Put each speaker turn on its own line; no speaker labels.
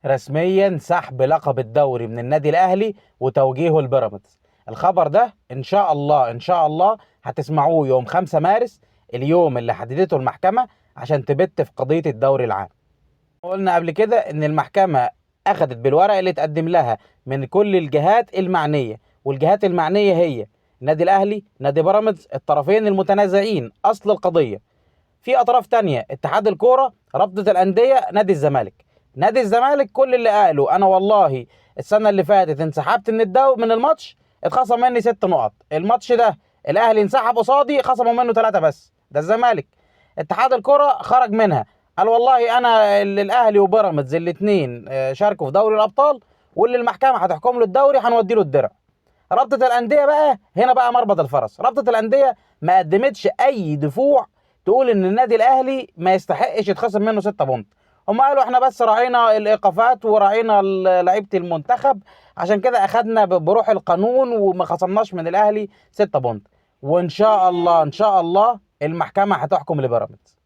رسميا سحب لقب الدوري من النادي الاهلي وتوجيهه لبيراميدز. الخبر ده ان شاء الله ان شاء الله هتسمعوه يوم 5 مارس، اليوم اللي حددته المحكمة عشان تبت في قضية الدوري العام. قلنا قبل كده ان المحكمة اخذت بالورق اللي اتقدم لها من كل الجهات المعنية، والجهات المعنية هي النادي الاهلي، نادي بيراميدز، الطرفين المتنازعين اصل القضية. في اطراف تانية، اتحاد الكورة، رابطة الاندية، نادي الزمالك. نادي الزمالك كل اللي قاله انا والله السنة اللي فاتت انسحبت من الدوري من الماتش، اتخصم مني 6 نقط. الماتش ده الاهلي انسحب قصادي، خصموا منه 3 بس، ده الزمالك. اتحاد الكرة خرج منها، قال والله انا الاهلي وبيراميدز الاثنين شاركوا في دوري الابطال، واللي المحكمة هتحكم له الدوري هنودي له الدرع. رابطه الاندية بقى هنا بقى مربط الفرس. رابطه الاندية ما قدمتش اي دفوع تقول ان النادي الاهلي ما يستحقش يتخصم منه 6 point. هم قالوا احنا بس راعينا الايقافات وراعينا لعيبة المنتخب، عشان كده اخدنا بروح القانون وما خصمناش من الاهلي 6 point. وان شاء الله ان شاء الله المحكمة هتحكم لبيراميدز.